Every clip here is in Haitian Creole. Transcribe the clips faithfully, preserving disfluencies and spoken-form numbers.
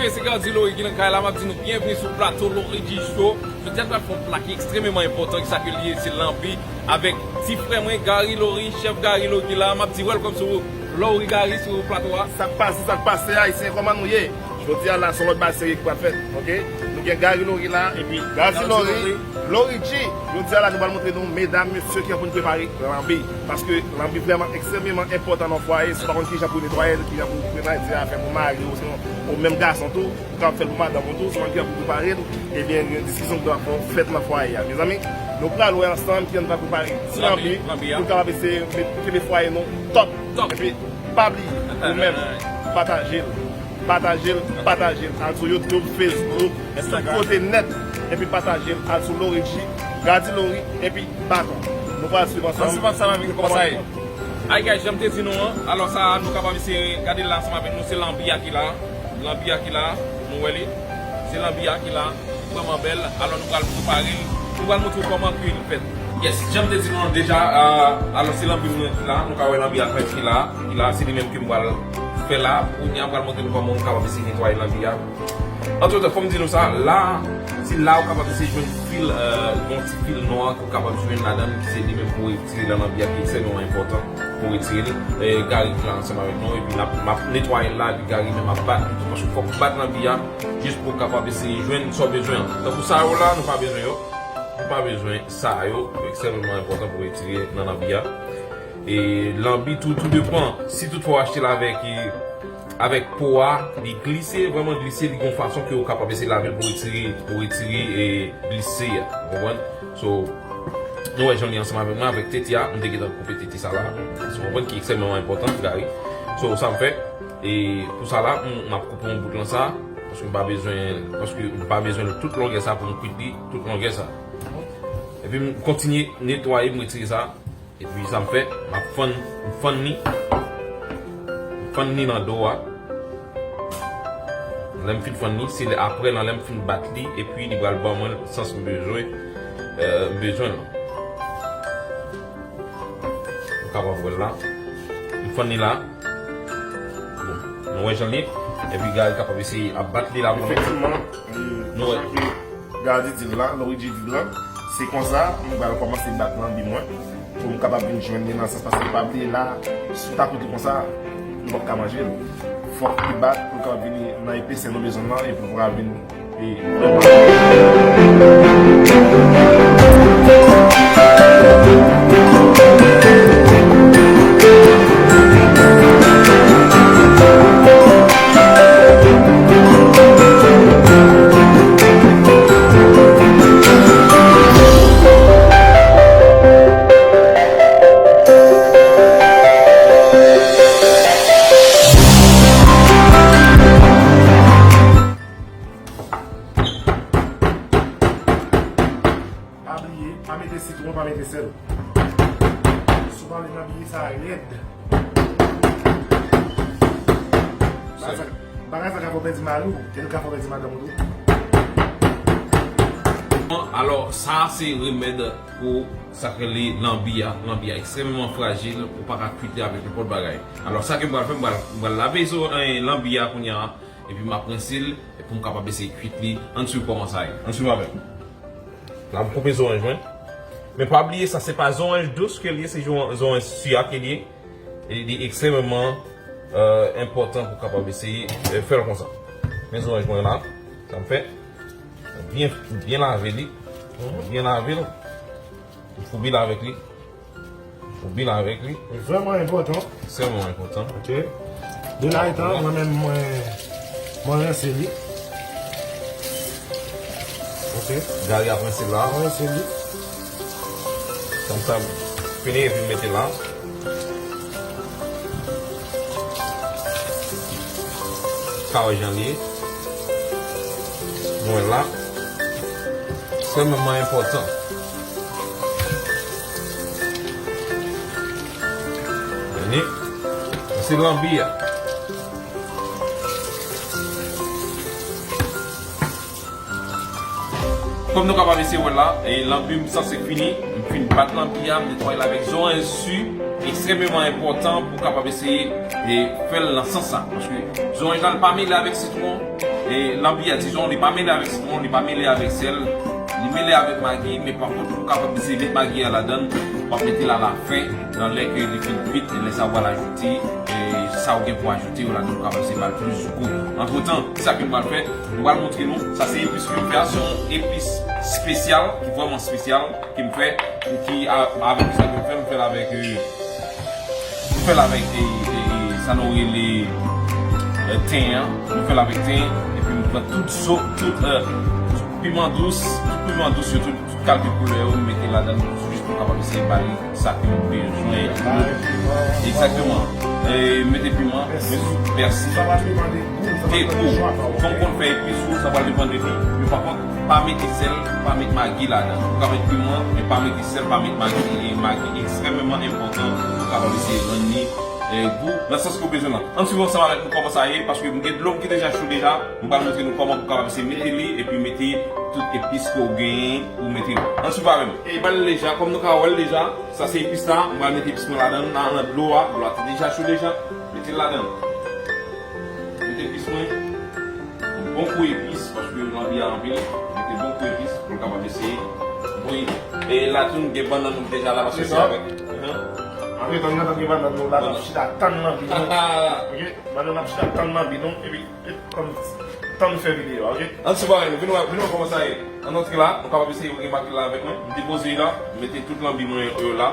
Se Gardy Laurie ki nan kay la, m ap di nou byenvni sou plato Laurie G Show. Jodi a nou pral fè yon pla ki ekstrememan enpòtan, ki sa ke li ye, se lanbi avèk ti frè mwen, Garry Laurie, chèf Garry Laurie ki la. M ap di welcome sou Laurie Garry sou plato a. Sa k pase, sa k pase, Ayisyen, kòman nou ye? Jodi a la, se yon lòt bagay serye ki pral fèt, oke? Nou gen Garry Laurie la, epi Gardy Laurie, Laurie G. Jodi a la, nou pral montre nou, medam, mesye, kijan pou nou prepare lanbi. Paske lanbi vrèman ekstrememan enpòtan nan fwaye. Si w pa konn kijan pou netwaye l, kijan pou prepare ti afè pou mari w, sinon ou menm gason tou, ou kapab fè l pou madanm ou tou, si w pa konn kijan pou prepare l, ebyen, gen diskisyon ki ap fèt nan fwaye a. Mezanmi, nou pral wè ansanm kijan nou va prepare ti lanbi, lanbi, lanbi a, pou n kapab eseye met, kenbe fwaye nou top. Top. Epi, pa bliye, ou menm, pataje l. Pataje l, pataje l. Al sou YouTube, Facebook, tout kote nèt. Epi pataje l. Al sou Laurie G, Gardy Laurie, epi baton. Nou pral swiv ansanm. Ann swiv ansanm avèk nou kòman sa ye. Ay, guys, jan m te di nou an, alò sa a, nou kapab eseye gade l la ansanm avèk nou. Se lanbi a ki la. Lanbi a ki la. Nou wè li. Se lanbi a ki la. Vrèman bèl. Alò, nou pral prepare l. Nou pral montre w kòman ke li fèt. Yes, jan m te di nou an deja, euh, alò, se lanbi mwen ki la. Nou ka wè lanbi a ki la. Ki la, se li menm ke m pral fè la. Kounye a, m pral montre nou kòman nou kapab eseye netwaye lanbi a. Antretan, fò m di nou sa, la, se la ou kapab eseye jwenn fil, euh, yon ti fil nwa ke ou kapab jwenn ladan l, ki se li menm pou retire nan lanbi a, ki ekstrèmeman enpòtan pou retire li. E, Garry ki la ansanm avèk nou, epi n ap, m ap netwaye l la, epi Garry menm ap bat li tou, paske fòk ou bat lanbi a, jis pou w kapab eseye jwenn sa w bezwen an. Tankou sa yo la, nou pa bezwen yo. Nou pa bezwen sa yo, yo ekstrèmeman enpòtan pou retire nan lanbi a. E lanbi tou, tou depan, si toutfwa w achte l avèk, e, avèk po a, li glise, vrèman glise, li gon fason ke ou kapab eseye lave l pou retire, pou retire, e, glise a. Ou konprann? So, nou wè jan li ansanm avèk mwen, avèk tete a, m te gentan koupe tete sa la. So, ou konprann ki ekstrèmeman enpòtan, Garry. So, sa m fè, e pou sa la, m, m ap koupe yon bout lan sa, paske m pa bezwen, paske m pa bezwen l tout longè sa pou m kwit li, tout longè sa. Epi m kontinye netwaye, m retire sa. Epi sa m fè, m ap fann, m fann li. M fann li nan do a. Lè m fin fann li, se lè, aprè, nan lè m fin bat li, epi li pral ban mwen sans m bezwen, euh, m bezwen l lan. Ou kapab wè l la. M fann li la. Bon, nou wè jan l ye. Epi Garry kapab eseye ap bat li la pou mwen. Efektivman, nou wè. Gardy di l la, Laurie G di l la, se konsa, m pral kòmanse bat lanbi mwen, pou m kapab vin jwenn li nan sans, paske pa bliye la, si w ta koute konsa, nou p ap ka manje l. Fòk li bat, pou l kapab vini nan epesè nou bezwen l lan, epi pou l kapab vin, e, vrèman. Pa bliye, pa mete sitwon, pa mete sèl. Si w pa vle nan biyè sa rèd. Bagay sa, bagay sa ka fè w pèdi mari w, e l ka fè w pèdi madanm ou tou. Bon, alò, sa se remèd pou sa k rele lanbi a. Lanbi a ekstrèmeman frajil, ou pa ka kwit li avèk nenpòt bagay. Alò, sa ke m pral fè, m pral, m pral lave zo, eh, lanbi a kounye a, epi m ap rense l, pou m kapab eseye kwit li. Ann swiv kòman sa ye. Ann swiv avè m. La, m koupe zoranj mwen. Men pa bliye sa, se pa zoranj dous ke l ye, se zoran-, zoranj si a ke l ye. E li ekstrèmeman, euh, enpòtan pou w kapab eseye, euh, fè l konsa. Men zoranj mwen la, sa m fè. Byen, byen lave li. Byen lave l. M foubi l avèk li. Ou byen avèk li. Li vrèman enpòtan. Ekstrèmman enpòtan. Ok. De la etan, mwen menm, mwen, mwen rense li. Ok. Gary ap rense la. Mwen rense li. Konsa, fini epi mete la. Ka wè jan li ye. Mwen la. Ekstrèmman enpòtan. Vini. Sa se lanbi a. Kòm nou kapab eseye wè la, e lanbi m sanse fini. M fin bat lanbi a, m netwaye l avèk zoranj si. ekstrèmeman enpòtan pou w kapab eseye e fè l nan sans sa. Paske zoranj la, li pa mele avèk sitwon, e lanbi a, dizon, li pa mele avèk sitwon, li pa mele avèk sèl, li mele avèk magi, men pa kont, ou kapab eseye met magi a ladan l, w ap mete l alafen, nan lè ke li fin kwit, e lè sa a w pral ajoute, e sa w gen pou ajoute yo ladan l, ou kapab eseye ba l plis gou. Antretan, kisa ke m pral fè? M pral montre nou, sa se epis ke m fè a, se yon epis espesyal, ki vrèman espesyal, ke m fè, e ki, a, avèk kisa ke m fè, m fè l avèk, e, m fè l avèk, e, e, e, sa nou rele, e, ten an. M fè l avèk ten, epi m pran tout zo, tout, e, tout piman dous, tout piman dous yo, tout, tout kalite koulè yo, m mete ladan l, jis pou kapab eseye ba li sa ke m bezwen. Egzakteman. E, mete piman, mete pèsi. Sa va depann de gou, sa va depann de chwa pa w. Jan w konn fè epis ou, sa va depann de li. Men pa kont, pa mete sèl, pa met magi ladan. Ou ka met piman, men pa mete sèl, pa met magi. E magi ekstrèmeman enpòtan pou kapab eseye rann li, e, gou nan sans ke w bezwen l lan. Ann swiv ansanm avèk nou kòman sa ye, paske m gen dlo m ki deja cho deja. M pral montre nou kòman pou kapab eseye mete li, epi mete tout epis ke w genyen pou mete yo. Ann swiv avè m. E ban l deja, kòm nou ka wè l deja, sa se epis la, m pral mete epis mwen ladan l, nan, nan dlo a, dlo a te deja cho deja. Mete l ladan l. Mete epis mwen. Bon kou epis, paske lanbi a anpil. Mete bon kou epis pou l kapab eseye bouyi. E la tou, nou gen bannann nou deja la, paske se avèk. Antretan, nou gen bannann nou la, n ap chita tann lanbi nou. Ok? Bannann n ap chita tann lanbi nou, epi, epi tann, tann nou fè videyo a, ok? Ann swiv avè nou, vin wè, vin wè kòman sa ye. Ann antre la, nou kapab eseye remake l la avèk mwen. M depoze l la, m mete tout lanbi mwen yo la.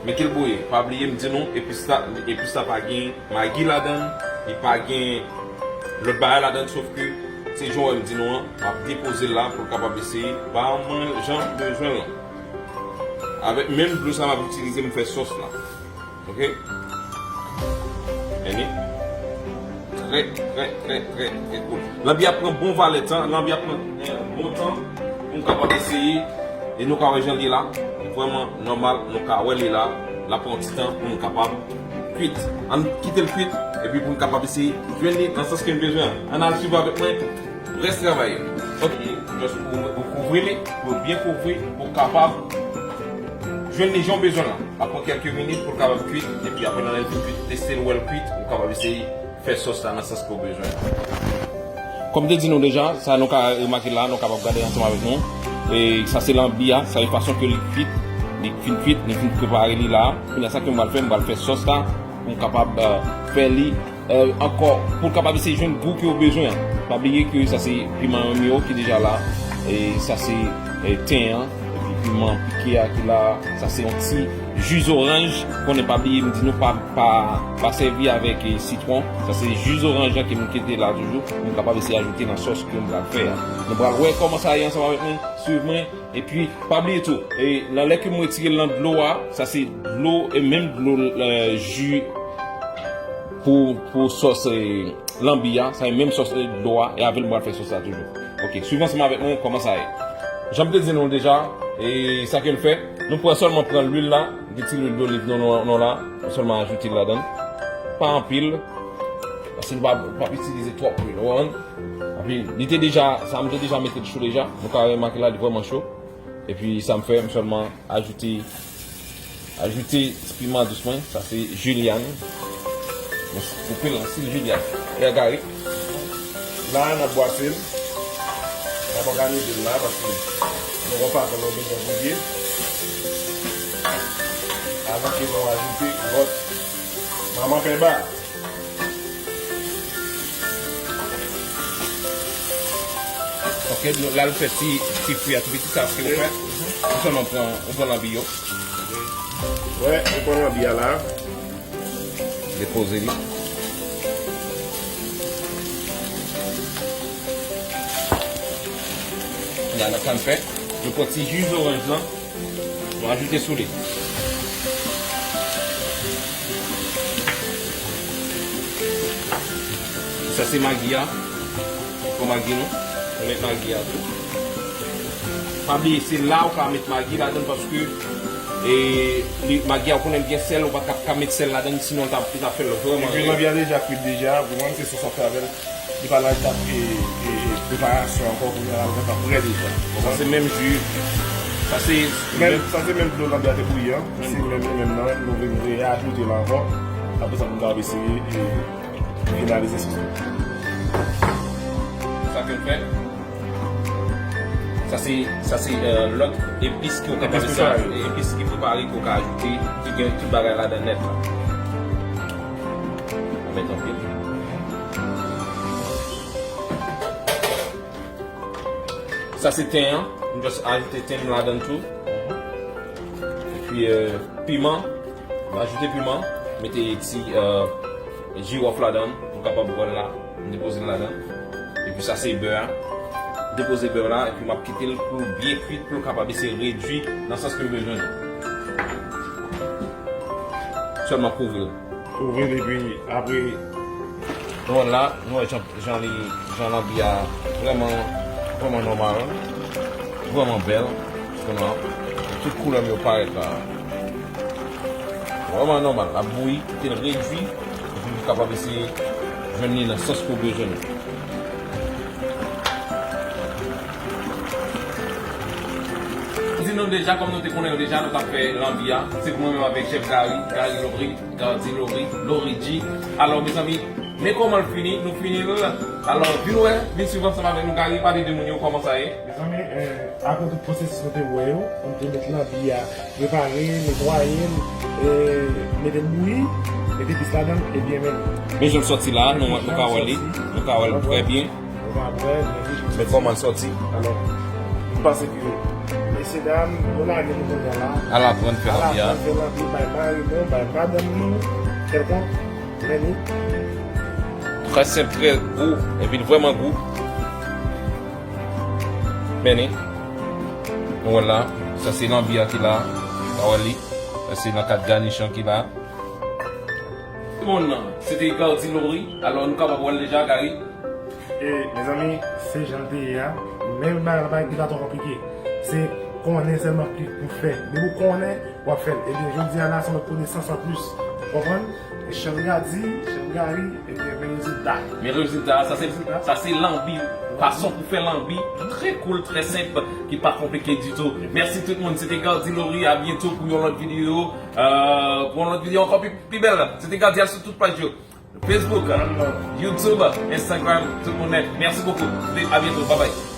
Mete l bouyi. Pa bliye m di nou, epis la, epis la pa gen magi ladan l, li pa gen lòt bagay ladan l, sof ke se jan w wè m di nou an, m ap depoze l la pou l kapab eseye ba mwen jan m bezwen l lan. Avèk menm dlo sa m ap itilize m fè sòs la. Ok? Any? Trè, trè, trè, trè, trè koul. Lanbi ap pran bon valè tan, lanbi ap pran, eh, bon tan pou n kapab eseye. E nou ka wè jan li ye la. Vrèman nòmal, nou ka wè li la. L ap pran yon ti tan pou nou kapab kwit. Ann kite l kwit, epi pou nou kapab eseye jwenn li nan sans ke n bezwen an. Ann al swiv avèk mwen. Rès travay yo. Ok, just pou, pou kouvri li, pou byen kouvri, pou kapab jwenn li jan w bezwen l lan. L ap pran kèlke minit pou l kapab kwit, epi apre nan lè l fin kwit, teste l, wè l kwit, ou kapab eseye fè sòs la nan sans ke w bezwen. Kòm m te di nou deja, sa nou ka remake la, nou kapab gade ansanm avèk nou. E sa se lanbi a, sa se fason ke li kwit, li fin kwit, nou fin prepare li la. Kounye a sa ke m pral fè, m pral fè sòs la, pou m kapab, eh, fè li Eh, ankò, pou l kapab eseye jwenn gou ke w bezwen an. Pa bliye ke sa se piman yo ki deja la, e sa se, eh, ten an, epi piman pike a ki la, sa se yon ti ji zoranj. Konnen pa bliye m di nou pa, pa, pa sèvi avèk, eh, sitwon. Sa se ji zoranj lan ke m kite la toujou, pou m kapab eseye ajoute nan sòs ke m pral fè a. Nou pral wè kòman sa ye ansanm avèk mwen, swiv mwen. Epi, pa bliye tou, e, nan lè ke m retire l nan dlo a, sa se dlo, e menm dlo, e, ji pou, pou sòs, e, lanbi a, sa se menm sòs, e, dlo a, e avè l m pral fè sòs la toujou. Ok, swiv ansanm avèk mwen kòman sa ye. Jan m te di nou deja, e sa ke n fè, nou pran sèlman pran lwil la, gen ti lwil doliv nou, nou, nou la, nou sèlman ajoute l ladan l. Pa anpil, paske nou pa, pa itilize twòp lwil, ou konprann? Epi, li te deja, sa m te deja mete l cho deja. Nou ka remake la, li vrèman cho. Epi, sa m fè, m sèlman ajoute, ajoute ti piman dous mwen. Sa se Julian. Mwen koupe l an sil Julian. Lè gari. La, n ap bwase l. N ap òganize l la, paske nou gon fason nou bezwen bouye. Avan ke nou ajoute lòt manman penba. Ok, la l fè ti, ti fri a tou piti, sa se ou fè. Ou sèlman pran, ou pran lanbi yo. Wè, ou pran lanbi a la. Depoze li. La, nan sa n fè, nou pran ti ji zoranj lan. Nou ajoute sou li. Sa se magi a. Pran magi nou. Nou met magi a tou. Pa bliye, se la ou ka met magi ladan l paske, e, li, magi a ou konnen l gen sèl, ou pa t ap ka met sèl ladan l, sinon l t ap, li t ap fè l vrèman red. Epi lanbi a deja kwit deja, ou konprann, se sòs w ap fè avè l. Li pa nan etap, e, e, e, preparasyon ankò, kounye a l gentan prè deja. Bon, sa se menm ji, Sa se menm, sa se menm dlo lanbi a te bouyi an. Se menm li menm nan, nou vin reajoute la ankò. Apre sa, pou n kapab eseye e finalize sos la. Sa ke n fè. Sa se, sa se, euh, lòt epis ke w ka Epis prepare, prepare. Epis ki prepare ke w ka ajoute, ki gen tout bagay ladan nèt la. Ou met anpil. Sa se ten an, m just ajoute ten m ladan tou. Epi, euh, piman, m ajoute piman, mete ti, euh, jiwòf ladan, nou kapab wè l la, m depoze l ladan. Epi sa se bè a, m depoze bè la, epi m ap kite l pou l byen kwit, pou l kapab eseye redui nan sans ke m bezwen. Sèlman kouvri l. Kouvri l, epi apre, nou wè l la, nou wè jan, jan li, jan lanbi a vrèman, vrèman nòmal, vrèman bèl, kounye a, tout koulè m yo parèt la. Vrèman nòmal, l ap bouyi, kite l redui, epi nou kapab eseye jwenn li nan sans ke w bezwen l. Di nou deja, kòm nou te konnen yo deja, nou t ap fè lanbi a. Se pou mwen menm avèk chèf Gary, Gary Lobry, Gardy Lobry, Lobry G. Alò, mezanmi, men kòman l fini, nou fini l. Alò, vin wè, vin swiv ansanm avèk nou, Gary, pale de moun yo, kòman sa ye. Mezanmi, eh, apre tout pwosesis nou te wè yo, nou te met lanbi a, prepare, netwaye l, eh, mete l bouyi, mete epis ladan l, ebyen men. Men jan l sòti la, nou, nou ka wè li, nou ka wè l trè byen. Ou pa bwè, men li jis. Men kòman l sòti? Alò, m panse ke, mesye dam, nou lage nou kounye a la. Al aprann fè lanbi a. Al aprann fè lanbi, bay mari nou, bay madanm nou, kèlkonk, men li. Trè senp, trè gou, epi l vrèman gou. Men li. Nou wè l la, sa se lanbi a ki la, pa wè li. Sa se nan kad ganish lan ki la. Moun nan, se te Gardy Lobry. Alò, nou kapab wè l deja, Gary. E, mezanmi, se jan l te ye a. Menm bagay la pa gen pa twò konplike. Se konnen sèlman ki pou fè. Depi w konnen, w ap fè l. Ebyen, jodi a la, se yon lòt konesans anplis. Ou konprann? E chèf Gardy, chèf Gary, ebyen, men rezilta. Men rezilta, sa se, sa se lanbi. Fason pou fè lanbi, trè cool, trè senp, ki pa konplike ditou. Mèsi tout moun, se te Gardy Lobry, a byento pou yon lòt videyo. Euh, pou yon lòt videyo ankò pi, pi bèl. Se te Gardy a sou tout paj yo. Facebook, YouTube, Instagram, tout moun nèt. Merci beaucoup. A bientôt. Bye bye.